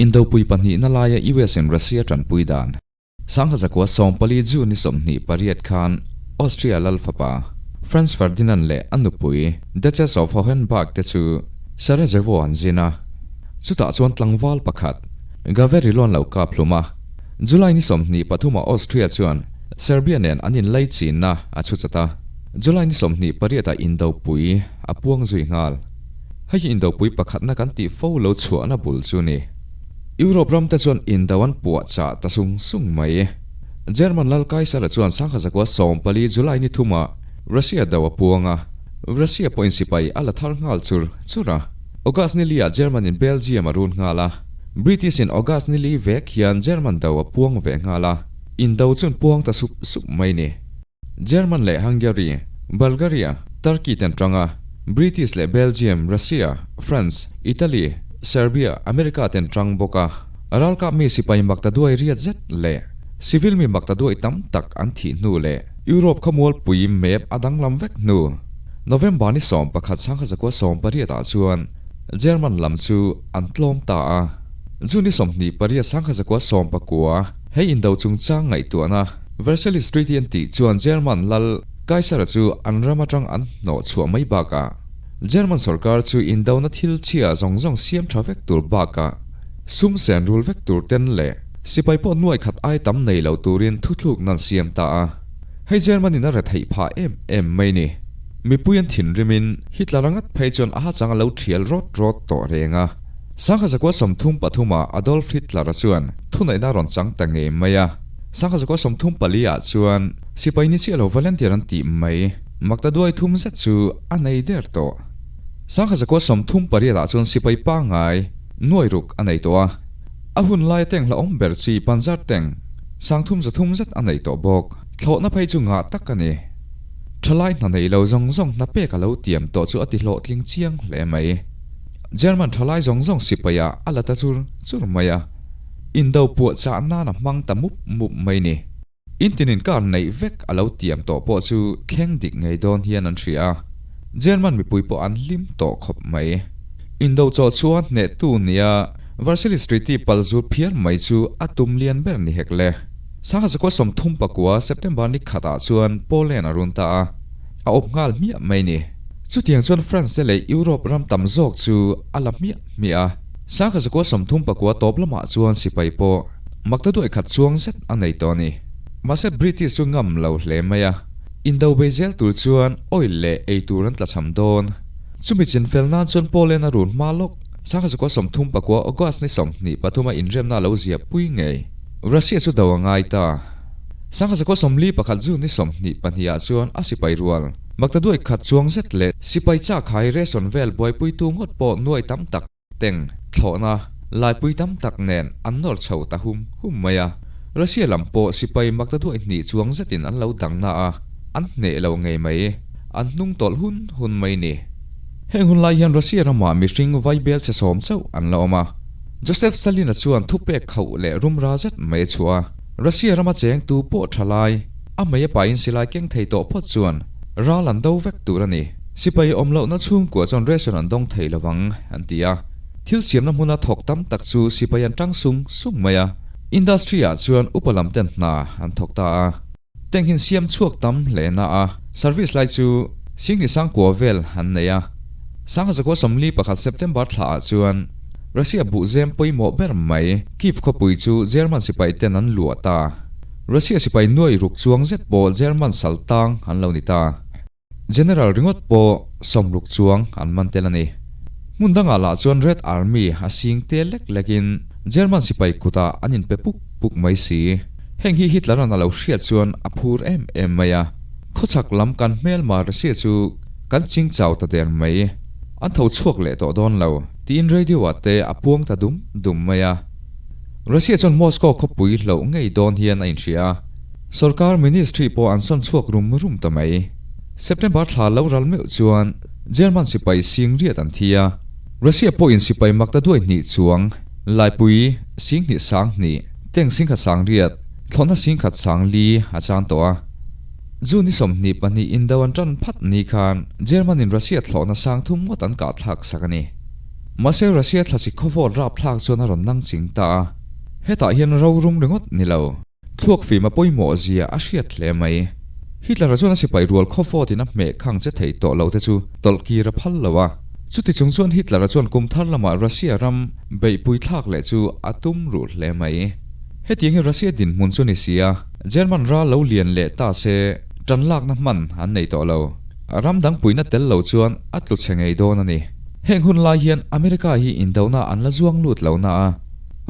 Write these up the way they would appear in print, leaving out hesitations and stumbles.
Indopui pahnihna laia US in Russia tanpui dan. 1914 June ni 28 khan Austria lal fapa Franz Ferdinand leh a nupui Duchess of Hohenberg te chu Sarajevo an zin a. Chutah chuan tlangval pakhat Gavrilo an lo kap hlum a. July ni 23 ah Austria chuan Serbia nen an inlai chinna a chhu chat a. July ni 28 ah Indopui a puang zui nghal. Hei hi Indopui pakhatna kan tih fo lo chhuahna bul chu ni. Europe ram te chuan Indo an puah chah ta sung sung mai. German lal Kaisara chuan 1914 July ni thumah Russia do a puang a, Russia pawhin sipai a la thar nghal chur chur a. August ni liah German in Belgium a run nghal a, British in August ni li vek hian German do a puang ve nghal a, Indo chuan puang ta sup sup mai ni. German leh Hungary, Bulgaria, Turkey ten tanga, British leh Belgium, Russia, France, Italy, Serbia, America ten tang bawk a. Ralkap mi sipai mak ta duai riat zet leh civil mi mak ta duai tam tak an thih hnu leh Europe khawmualpui map a danglam vek hnu. November ni 11 1918 ah chuan German lam chu an tlawm ta a. June ni 28 1919 hei indo chungchang ngaihtuahna Versailles Treaty an tih chuan German lal Kaisara chu an ram atang an hnawh chhuah mai bakah German sorkar chu indona thil chhia zawng zawng siam tha vek tur bakah sum sen rul vek tur ten leh sipai pawh nuai khat ai tam nei lo turin thuthluk nan siam ta a. Hei German in a retheih phah em em mai ni. Mipui an thinrimin Hitler a ngat phei chuan a hachang a lo thial rawt rawt tawh reng a. 1933 ah Adolf Hitler-a chuan thuneihna a rawn chang ta ngei mai a. 1934 ah chuan sipai ni chiah lo volunteer an tih mai makta duai thum zet chu a nei der tawh. 1938 ah chuan sipai pangngai nuai ruk a nei tawh a, a hun laia tank hlauhawm ber chi Panzer tank sang thum za thum zet a nei tawh bawk. Thlawhna phei chu ngah tak a ni. Thalai hna nei lo zawng zawng hna pek a lo tiam tawh chu a ti hlawhtling chiang hle mai. German thalai zawng zawng sipai ah a la ta chur chur mai a. Indo puah chah nan a hmang ta mup mup mai ni. Intinin kar neih vek a lo tiam tawh pawh chu thleng dik ngei dawn hian an hria a, German mipui pawh an hlim tawh khawp mai. Indo chawh chuan hnehtu nia Versailles Treaty pal zut phiar mai chu a tum lian ber ni hek le. 1939 September ni khatah chuan Poland a run ta a, a awp nghal hmiah mai ni. Chutiang chuan France te leh Europe ram tam zawk chu a la hmiah hmiah a. 1939 tawp lamah chuan sipai pawh makta duai khat chuang zet a nei tawh a ni. Mahse British chu ngam lo hle mai a, indo bei zel tur chuan oil leh ei tur an tlachham dawn. Chumi chinfel nan chuan Poland a run hma lawk. 1939 August ni 23 a inremna a lo zia pui ngei. Russia chu do a ngai ta. 1941 June ni 22 ah chuan a sipai rual makta duai khat chuang zet leh sipai chak hai ration vel buaipuitu ngawt pawh nuai tam tak teng thlawhna laipui tam tak nen an nawr chho ta hum hum mai a. Russia lam pawh sipai makta duai hnih chuang zetin an lo dang na a, an hneh lo ngei mai. An hnung tawlh hun hun mai ni. Heng hun lai hian Russia ramah mihring vai bel che sawm chauh an la awm a. Joseph Stalin-a chuan thupek khauh leh rumra zet mai a chhuah a. Russia rama chengtu pawh tha lai, a hmei a pahin silai keng thei tawh phawt chuan ral an do vek tur a ni. Sipai awm lohna chhungkua chuan ration an dawng thei lovang, an ti a. Thil siamna hmuna thawk tam tak chu sipai an tang sung sung mai a. Industry-ah chuan upa lam ten hna an thawk ta a. Tank in siam chhuak tam hle na a, service lai chu Singni sangkua vel an nei a. 1941 September thlaah chuan Russia buhzem pawimawh ber mai Kyiv khawpui chu German sipai ten an luah ta. Russia sipai nuai ruk chuang zet pawh German sal tang an lo ni ta. General ringawt pawh sawmruk chuang an man tel a ni. Hmun dangah lah chuan Red Army a sing te lek lekin German sipai kutah an inpe puk puk mai si. Heng hi Hitler-a'n a lo hriat chuan a phur em em mai a. Khawchhak lam kan hmelma Russia chu kan ching chau ta der mai. An tho chhuak leh tawh dawn lo, tiin radio-ah te a puang ta dum dum mai a. Russia chuan Moscow khawpui hlauh ngei dawn hian a inhria a. Sorkar ministry pawh an sawn chhuak rum rum ta mai. September thla lo ral meuh chuan German sipai sing riat an thi a. Russia pawhin sipai makta duai hnih chuang, laipui sing hnih sang hnih, tank sing khat sang riat, thlawhna sing khat sang li a chan tawh a. June ni 22 indo an tan phat ni khan German in Russia thlawhna sang thum ngawt an kah thlak sak a ni. Mahse Russia thlasik khawvawt rapthlak chuan a rawn nang ching ta a, hetah hian rorum ringawt ni lo. Thluak fim a pawimawh zia a hriat hle mai. Hitler-a chuan a sipai rual khawvawtin a hmeh khang che thei tawh lo te chu tawlh kir a phal lo a. Chuti chung chuan Hitler-a chuan kum thar lamah Russia ram beihpui thlak leh chu a tum ruh hle mai. Hetiang hi Russia dinhmun chu ni si a, German ral lo lian leh ta se tan lakna hman an nei tawh lo. Ram dang puina tel lo chuan a tlu chhe ngei dawn a ni. Heng hun lai hian America hi indona an la zuang lut lo na a.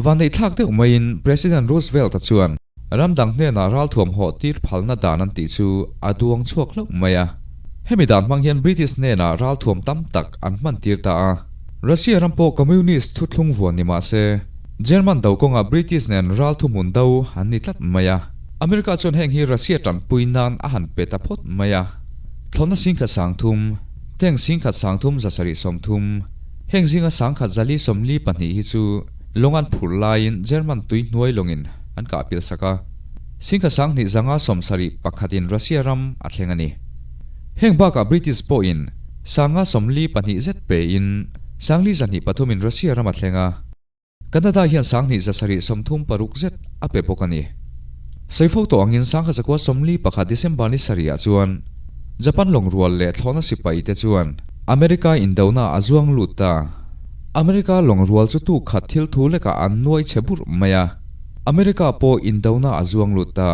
Vanneihthlak deuh maiin President Roosevelt-a chuan ram dang hnenah ralthuam hawh tir phalna dan an tih chu a duang chhuak hlauh mai a. Hemi dan hmang hian British hnenah ralthuam tam tak an hman tir ta a. Russia ram pawh Communist thuthlung vuan ni mah se, German do kawngah British nen ralthuhmun do an ni tlat mai a. America chuan heng hi Russia tanpui nan a han pe ta phawt mai a. Thlawhna singkhat sangthum, tank singkhat sangthum zasarih sawmthum, Heng zinga sangkhat zali 42 hi chu lawng an phurh laiin German tui hnuai lawngin an kah pil sak a. Singkhat 20 571 in Russia ram a thleng a ni. Heng bakah British pawhin sanga 42 zet pein 4203 in Russia ram a thleng a. Canada hian 2736 zet a pe bawk a ni. Saifo tawh angin 1941 December ni sarihah chuan Japan lawng rual leh thlawhna sipai te chuan America indona a zuang lut ta. America lawng rual chu tu khat thil thu lekah an nuai chhe burh mai a, America pawh indona a zuang lut ta.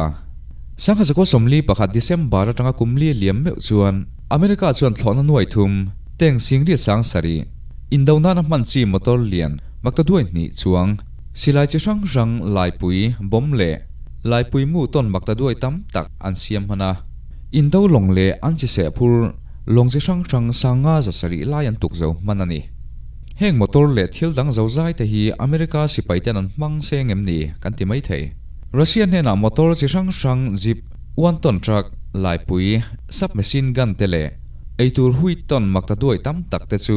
1941 December atanga kum li liam meuh chuan America chuan thlawhna nuai thum, tank singriat 7000, indona na hman chi motor lian maktaduai hnih chuang, Silai chi hrang hrang laipui, bomb leh laipui mu tawn maktaduai tam tak an siam hman a. Indo lawng leh an chi seh phur lawng chi hrang hrang sanga 700 lai an tuk zo hman a ni. Heng motor leh thil dang zo zai te hi America sipai ten an hmang seng em ni kan ti mai thei. Russia hnenah motor chi hrang hrang jeep, one ton truck, laipui, submachine gun te leh eitur hui tawn maktaduai tam tak te chu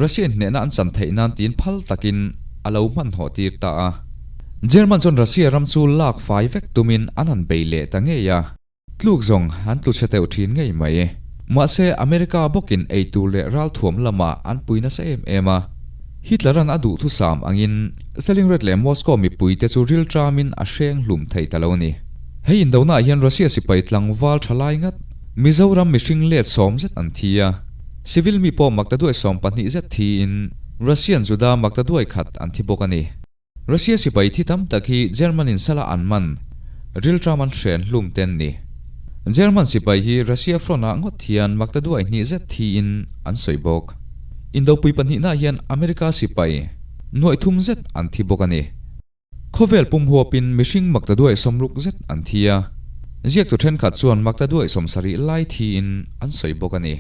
Russia hnehna an chan theih nan tiin phal takin a lo hmanhawh tir ta a. German chuan Russia ram chu lak fai vek tumin an han bei leh ta ngei a. Tluk zawng an tlu chhe teuh thin ngei mai. Mahse, America bawkin eitur leh ralthuam lamah an pui nasa em em a. Hitler-a'n a duhthusam angin Stalingrad leh Moscow mipuite chu rilṭamin a hreng hlum thei ta lo a ni. Hei indonah hian Russia sipai tlangval ṭha lai ngat Mizoram mihring let 10 zet an thi a. Civil mi pawh maktaduai 12 zet thiin Russian Juda maktaduai khat an thi bawk a ni. Russia sipai thi tam tak hi German in sala an man, rilṭam an hren hlum te an ni. German sipai hi Russia front ah ngawt hian maktaduai hnih zet thiin an sawi bawk. Indopui pahnihna hian America sipai nuaih thum zet an thi bawk a ni. Khawvel pum huapin mihring maktaduai 60 zet an thi a, ziaktu thenkhat chuan maktaduai 70 lai thiin an sawi bawk a ni.